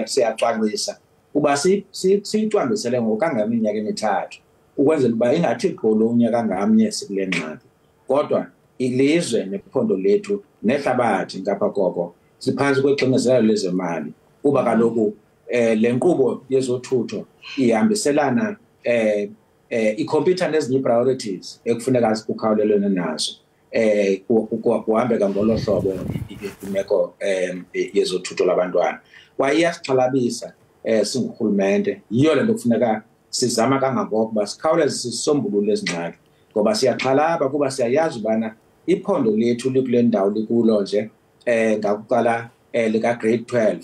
siyacwangcisa uba siyicwangcisele ngokangeminyaka emithathu ukwenzela uba ingathi gqolo unyaka ngamnye sikule ngxaki. Kodwa ilizwe nephondo lethu nehlabathi ngapha koko siphantsi kwexinzelelo lezemali, kuba kaloku le nkqubo yezothutho ihambiselana ikhompyutha nezinye ii-priorities ekufuneka kukhawulelwane nazo. Kuhambeka ngolo hlobo imeko yezothutho labantwana. Kwaye iyasixhalabisa singurhulumente. Yiyo le nto kufuneka sizama kangangoko uba sikhawuleze sisombulule ezi ngxaki, ngoba siyaxhalaba kuba siyayazi ubana iphondo lethu likule ndawo likulo nje ngakuqala lika-grade 12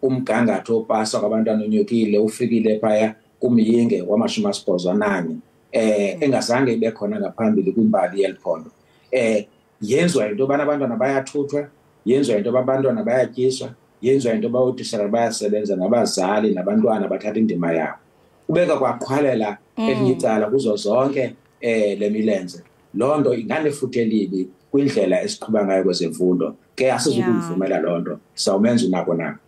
umgangatho wopasa kwabantwana unyukile, ufikile phaya kumyinge wama-81 engazange ibe khona ngaphambili kwimbali yeli phondo. Yenziwa yinto yobana abantwana bayathuthwa, yenziwa yinto yoba abantwana bayatyiswa, yenziwa yinto yoba ootitshala bayasebenza, nabazali nabantwana bathatha indima yabo. Kubeka kwaqhwalela elinye icala kuzo zonke le milenze. Loo nto inganefuthe elibi kwindlela esiqhuba ngayo kwezemfundo. Ke asizukuyivumela loo nto, sawumenza unako nako.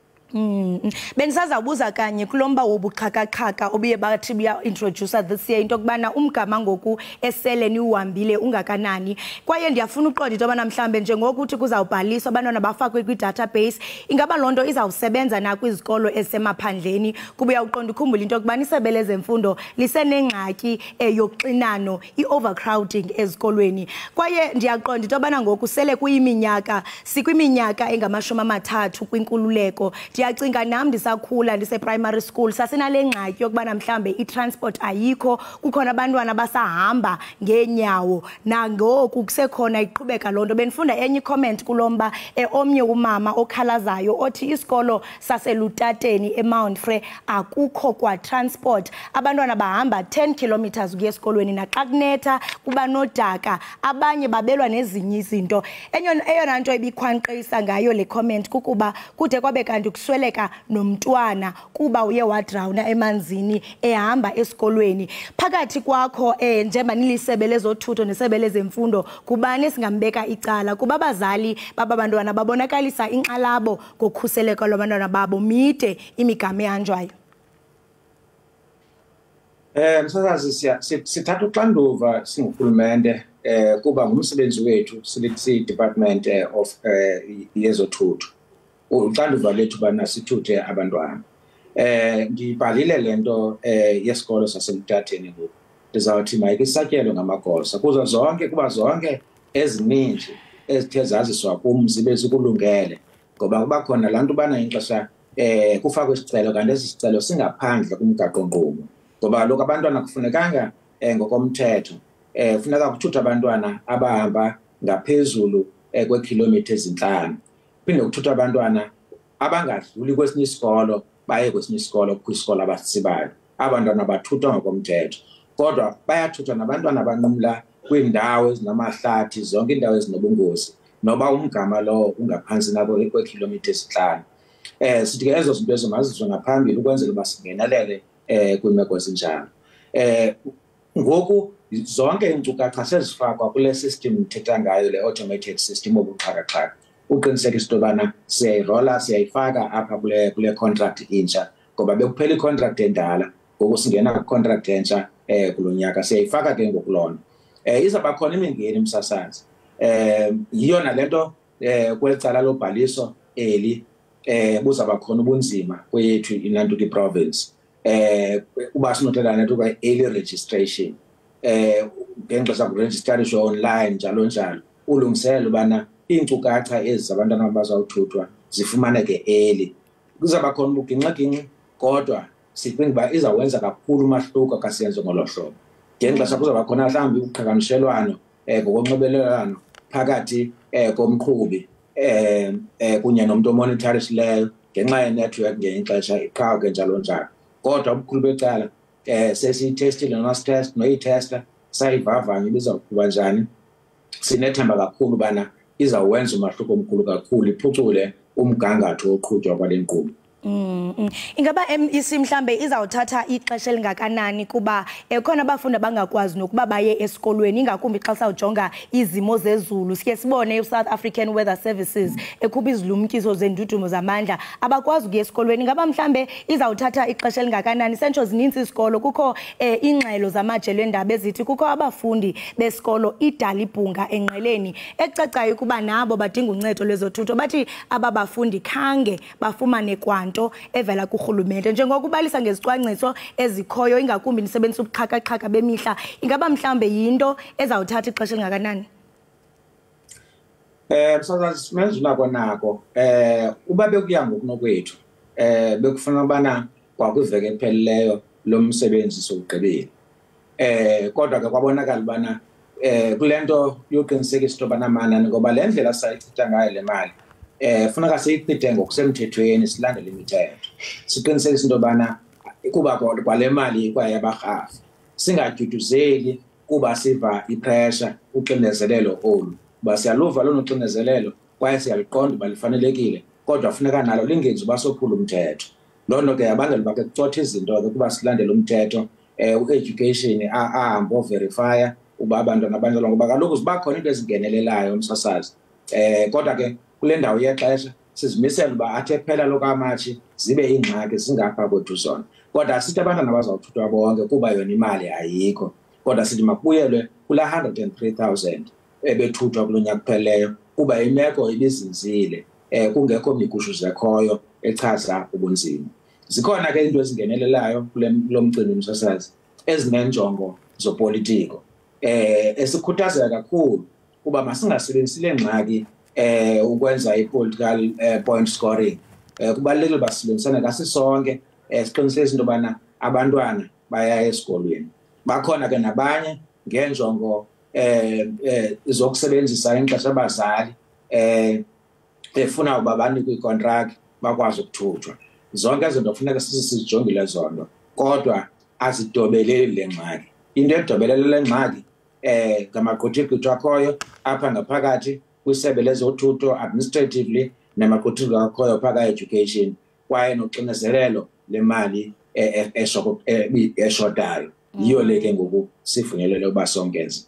Bendisazawubuza kanye kulo mba wobuxhakaxhaka obuye bathi buya-introducer this year, into yokubana umgama ngoku esele niwuhambile ungakanani. Kwaye ndiyafuna uqonda into yobana mhlawumbe njengokuthi kuzawubhaliswa abantwana bafakwe kwi-database, ingaba loo nto izawusebenza na kwizikolo ezisemaphandleni? Kuba uyawuqonda ukhumbula into yokubana isebe lezemfundo lisenengxaki yoxinano, i-overcrowding ezikolweni. Kwaye ndiyaqonda into yobana ngoku sele kuyiminyaka, sikwiminyaka engama-30 kwinkululeko. Ndiyacinga nam ndisakhula ndise-primary school sasinale ngxaki yokubana mhlawumbe i-transport ayikho, kukhona abantwana basahamba ngeenyawo, nangoku kusekhona iqhubeka loo nto. Bendifunda enye i-comment kulo mba, omnye umama okhalazayo othi isikolo saseLutateni eMount Frere akukho kwa-transport, abantwana bahamba 10 kilometers ukuya esikolweni, naxa kunetha kuba nodaka, abanye babelwa nezinye izinto. Eyona nto ibikhwankqisa ngayo le comment kukuba kude kwabe kanti kusweleka nomntwana kuba uye wadrawuna emanzini ehamba esikolweni. Phakathi kwakho njengoba nilisebe lezothutho nesebe lezemfundo, kubani singambeka icala? Kuba abazali baba bantwana babonakalisa inkxalabo ngokhuseleko lwabantwana babo, mide imigama ehanjwayo. Msasazi, sithatha uxanduva singurhulumente, kuba ngumsebenzi wethu siyi-Department of yezothutho. Uxanduva lethu bana sithuthe abantwana. Ndibhalile le nto yesikolo saseMtateni ngoku. Ndizawuthi mayike isatyelwe ngamagosa kuzo zonke, kuba zonke ezininzi ezithe zaziswa kum zibe zikulungele, ngoba kuba khona laa nto ubana ixesha kufakwe isicelo, kanti esi sicelo singaphandle kumgaqo-nkqubo, ngoba kaloku abantwana kufunekanga ngokomthetho funeka kuthuthwe abantwana abahamba ngaphezulu kweekhilomitha ezi-5, phinde kuthuthwe abantwana abangadluli kwesinye isikolo baye kwesinye isikolo, kwisikolo abasibayo. Abantwana bathuthwa ngokomthetho, kodwa bayathuthwa nabantwana abanqumla kwiindawo ezinamahlathi, zonke iindawo ezinobungozi, noba umgama lowo ungaphantsi nako kweekhilomitha ezi-5. Sithi ke ezo zinto ezo mazizwe ngaphambili ukwenzela uba singenelele kwiimeko ezinjalo. Ngoku zonke iinkcukacha sezifakwa kule system ndithetha ngayo, le automated system obuxhakaxhaka, uqinisekisa into yobana siyayirola, siyayifaka apha kule contract intsha, ngoba bekuphela i-contract endala, ngoku singena kwi-contract entsha kulo nyaka, siyayifaka ke ngoku loo nto. Izawuba khona imingeni, msasazi. Yiyo nale nto kweli cala lobhaliso eli buzawuba khona ubunzima kweyethu inantuka i-province, uba sinothetha nento kwa-early registration, ngexesha kurejisterishwe online njalo njalo, ulungiselela ubana iinkcukacha ezi zabantwana abazawuthuthwa zifumaneke early. Kuzawuba khona ubugingxigingxi, kodwa sicinga uba izawwenza kakhulu umahluko xa siyenze ngolo hlobo. Ngexesha kuzawuba khona mhlawumbi uqhagamshelwano ngokonxibelelwano phakathi komqhubi kunye nomntu omonitharishileyo ngenxa yenethiwekhi, ngenye ixesha iqhawuke njalo njalo. Kodwa ubukhulu becala sesiyithestile nositest noyithesta, sayivavanya ibizawuqhuba njani. Sinethemba kakhulu ubana izawuwenza umahluko omkhulu kakhulu, iphucule umgangatho woqhutywa kwale nkqubo. Ingaba MEC mhlambe izawuthatha ixesha elingakanani, kuba khona abafundi abangakwazi nokuba baye esikolweni, ingakumbi xa sawujonga izimo zezulu? Siye sibone iSouth African Weather Services ekhupha izilumkiso zendudumo zamandla, abakwazi ukuya esikolweni. Ingaba mhlambe izawuthatha ixesha elingakanani? Sentsho zininzi izikolo, kukho iingxelo zamajelo eendaba ezithi kukho abafundi besikolo iDalibhunga eNgqeleni, ekucacayo ukuba nabo badinga uncedo lwezothutho. Bathi aba bafundi khange bafumane kwanto evela kurhulumente. Njengokubalisa ngezicwangciso ezikhoyo, ingakumbi nisebenzisa ubuxhakaxhaka bemihla, ingaba mhlambe yinto ezawuthatha ixesha elingakanani? Msasazi, simenza unako nako. Uba bekuya ngokunokwethu, bekufuna ubana kwakwiveki ephelileyo lo msebenzi sowugqibile. Kodwa ke kwabonakala ubana kule nto yoqinisekisa into yobana amanani, ngoba le ndlela sayichitha ngayo le mali funeka siyichithe ngokusemthethweni, silandele imithetho, siqinisekise into yobana kuba kwale mali ikwayabarhafi, singadyuduzeli kuba siva ipressure, uxinezelelo olu, uba siyaluva lona uxinezelelo kwaye siyaluqonda uba lifanelekile, kodwa funeka nalo lingenzi uba sophula umthetho. Loo nto ke yabangela uba ke kucothe izinto ke kuba silandele umthetho, u-education ahambe overifya uba abantwana abanjalo, ngoba kaloku ziba khona into ezingenelelayo, umsasazi. Kodwa ke kule ndawo yexesha Sizimisele uba athe phela lokaMatshi zibe iingxaki zingapha kwethu zona. Kodwa asithi abantwana bazawuthuthwa bonke kuba yona imali ayikho. Kodwa sithi makubuyelwe kulaa 103,000 ebethuthwa kulo nyaka kupheleyo kuba imeko ibizinzile, kungekho migushu zekhoyo echaza ubunzima. Zikhona ke into ezingenelelayo kulo mcimbi msasazi ezinenjongo zopolitiko. Esikhuthazeka kakhulu kuba masingasebenzisi le ngxaki ukwenza i-political point scoring. Kubalulekile uba sisebenzisane ngasisonke, siqinisekise into yobana abantwana baya esikolweni. Bakhona ke nabanye ngeenjongo zokusebenzisa ixesha abazali befuna uba banikwe ikontraki bakwazi ukuthuthwa. Zonke ezo nto kufuneka sizijongile zonto, kodwa azidobeleli le ngxaki. Into edobelele le ngxaki ngamaqithiqithi akhoyo apha ngaphakathi kwisebe lezothutho administratively namaqithiqithi akhoyo phaka education, kwaye noxinezelelo lemali eshotayo. Yiyo le ke ngoku sivunyelelwe uba songeze.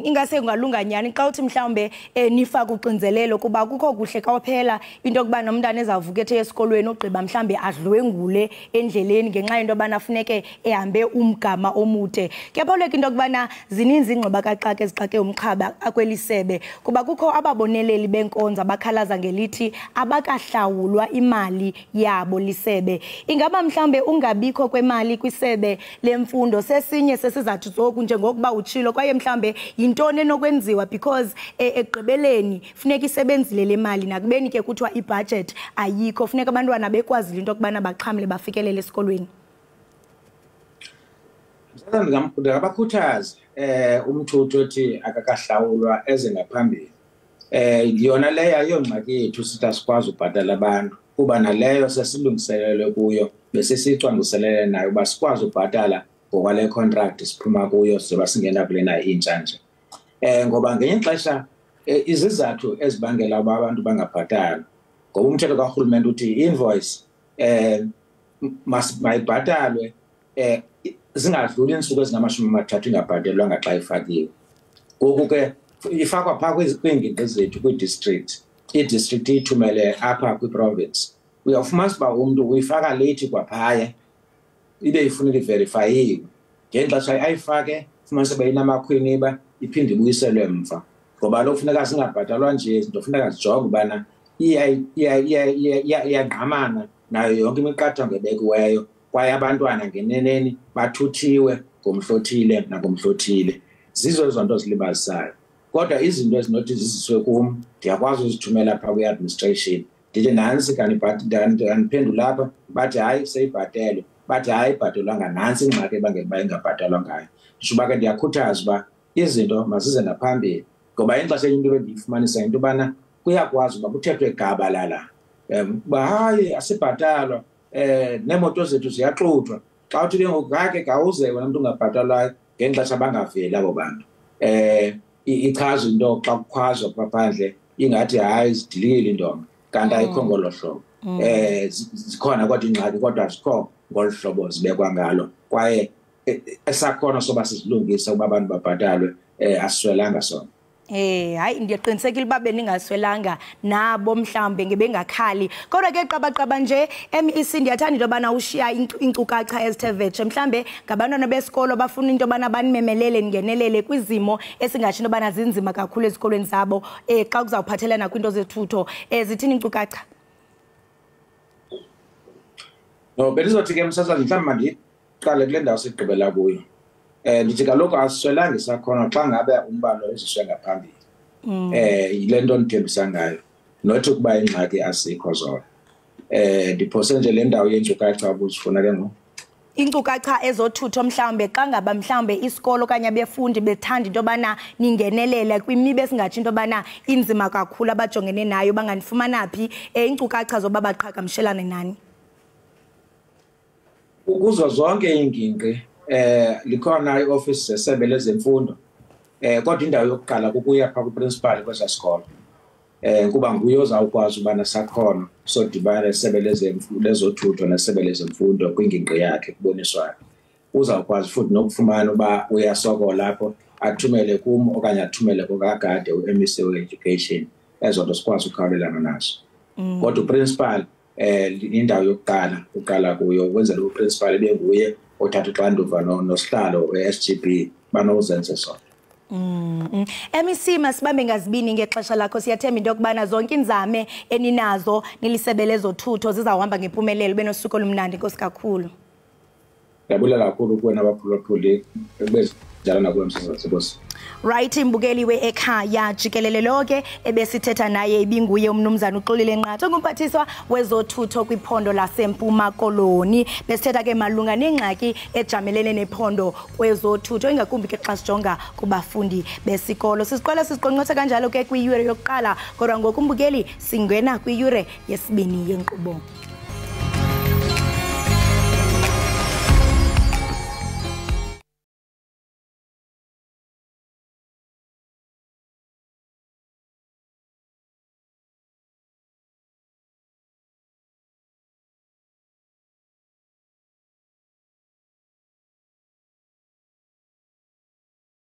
Ingase kungalunga nyani xa uthi mhlawumbe nifake uxinzelelo, kuba kukho kuhle kwaphela into yokuba nomntana ezavuka ethe esikolweni ogqiba mhlawumbe adlwengule endleleni ngenxa yento yobana funeke ehambe umgama omude. Kuyaphawuleka into yokubana zininzi iingxubakaxaka ezixake umxhaba kweli sebe, kuba kukho ababoneleli benkonzo abakhalaza ngelithi abakahlawulwa imali yabo lisebe. Ingaba mhlawumbe ungabikho kwemali kwisebe lemfundo sesinye sesizathu soku njengokuba utshilo, kwaye mhlawumbe yintoni enokwenziwa because ekugqibeleni funeka isebenzile le mali, nakubeni ke kuthiwa ibudget ayikho, funeka abantwana bekwazile into yokubana baxhamle bafikelele esikolweni. Ndingabakhuthaza umthuthu othi akakahlawulwa eze ngaphambili. Yona leyo ayiyongxaki yethu sithi asikwazi ubhatala abantu, kuba naleyo sesilungiselelwe kuyo besesiyicwangciselele nayo uba sikwazi ubhatala ngokwale contract siphuma kuyo sizoba singena kulena intsha nje. Ngoba ngenye ixesha izizathu ezibangela uba abantu bangabhatali, ngoba umthetho karhulumente uthi i-invoice mayibhatalwe zingadluli iintsuku ezingama-30 ingabhatelwanga xa ifakiwe. Ngoku ke ifakwa phaa kwiingingqi zethu kwii-district, i-district iyithumele apha kwi-province. Uyawufumanisa uba umntu uyifaka leyithi kwaphaya ibe ifuneka iverifayiwe. Ngexesha ayifake fumanise uba inamakhwiniba iphinde ibuyiselwe mva. Ngoba kaloku funeka zingabhatalwa nje izinto, funeka zijonge ubana iyangqamana nayo yonke imiqathango ebekiweyo, kwaye abantwana ngeneneni bathuthiwe ngomhla othile nangomhla othile. Zizo ezo nto zilibazisayo. Kodwa izinto ezinothi ziziswe kum ndiyakwazi uzithumela phaa kwi-administration, ndithi nantsi kandiphendula apha, bathi hayi seyibhatelwe, bathi hayi ibhatelwanga, nantsi ingxaki ebangela uba ingabhatalwa ngayo. Nditsho uba ke ndiyakhuthaza uba izinto mazize ngaphambili, ngoba ixesha enye into endiyifumanisa yinto yobana kuyakwazi uba kuthethwe gabalala uba hayi asibhatalwa, neemoto zethu ziyaxuthwa. Xa uthi ke ngoku hayi ke khawuze wena mntu ungabhatalwayo, ngexesha bangaveli abo bantu. Ichaza into xa kukhwazwa phaa phandle ingathi hayi zidilikile iintonga, kanti ayikho ngolo hlobo. Zikhona kodwa iingxaki, kodwa azikho ngolu hlobo zibekwa ngalo, kwaye esakhono soba sizilungise ukuba abantu babhatalwe asiswelanga sona. Hayi ndiyaqinisekile uba beningaswelanga nabo mhlawumbe ngebengakhali. Kodwa ke qabaqaba nje MEC, ndiyathanda into yobana ushiya iinkcukacha ezithe vetshe. Mhlawumbe ngabantwana besikolo bafuna into yobana banimemelele ningenelele kwizimo esingatsho into yobana zinzima kakhulu ezikolweni zabo xa kuzawuphathelana kwiinto zethutho. Zithini iinkcukacha? No, bendizothi ke msasazi mhlawumbi mandiqale kule ndawo sigqibela kuyo. Ndithi kaloku asiswelanga isakhono xa ngabe umbalo uziswe ngaphambili. Yile nto ndithembisa ngayo, nothi ukuba ingxaki asikho zona. Ndiphose nje le ndawo yeenkcukacha ubuzifuna ke ngoku. Iinkcukacha ezothutho mhlawumbe xa ngaba mhlawumbe isikolo okanye abefundi bethanda into yobana ningenelele kwimiba esingatsho into yobana inzima kakhulu abajongene nayo, banganifumana phi iinkcukacha zoba baqhagamshelane nani? Kuzo zonke iingingqi likhona iofisi zesebe lezemfundo, kodwa indawo yokuqala kukuya phaa kwiprincipal kwesaa sikolo, kuba nguye ozawukwazi uba nesakhono sodibana nesebe lezothutho nesebe lezemfundo kwingingqi yakhe kuboniswayo. Uzawukwazi futhi nokufumana uba uyasokola apho athumele kum okanye athumele kokagade u-MEC we-education, ezo nto sikwazi ukukhawulelana nazo. Kodwa uprincipal indawo yokuqala uqala kuyo ukwenzela uprincipal benguye othatha uxanduva nosihlalo we-SGB banokuzenza sona. MEC, masibambe ngazibini ngexesha lakho. Siyathemba into yokubana zonke inzame eninazo nilisebe lezothutho zizawuhamba ngempumelelo. Benosuku olumnandi, inkosi kakhulu. Ndiyabulela kakhulu kuwena, abaphulaphuli, ekubezi njalo nakuwe msasazi. Nkosi. Right, imbukeli we-ekhaya jikelele, lo ke ebesithetha naye ibinguye umnumzana uXolile Nqatha, ongumphathiswa wezothutho kwiphondo laseMpuma Koloni. Besithetha ke malunga nengxaki ejamelene nephondo kwezothutho, ingakumbi ke xa sijonga kubafundi besikolo. Siziqala siziqonqotha kanjalo ke kwiyure yokuqala, kodwa ngoku, mbukeli, singena kwiyure yesibini yenkqubo.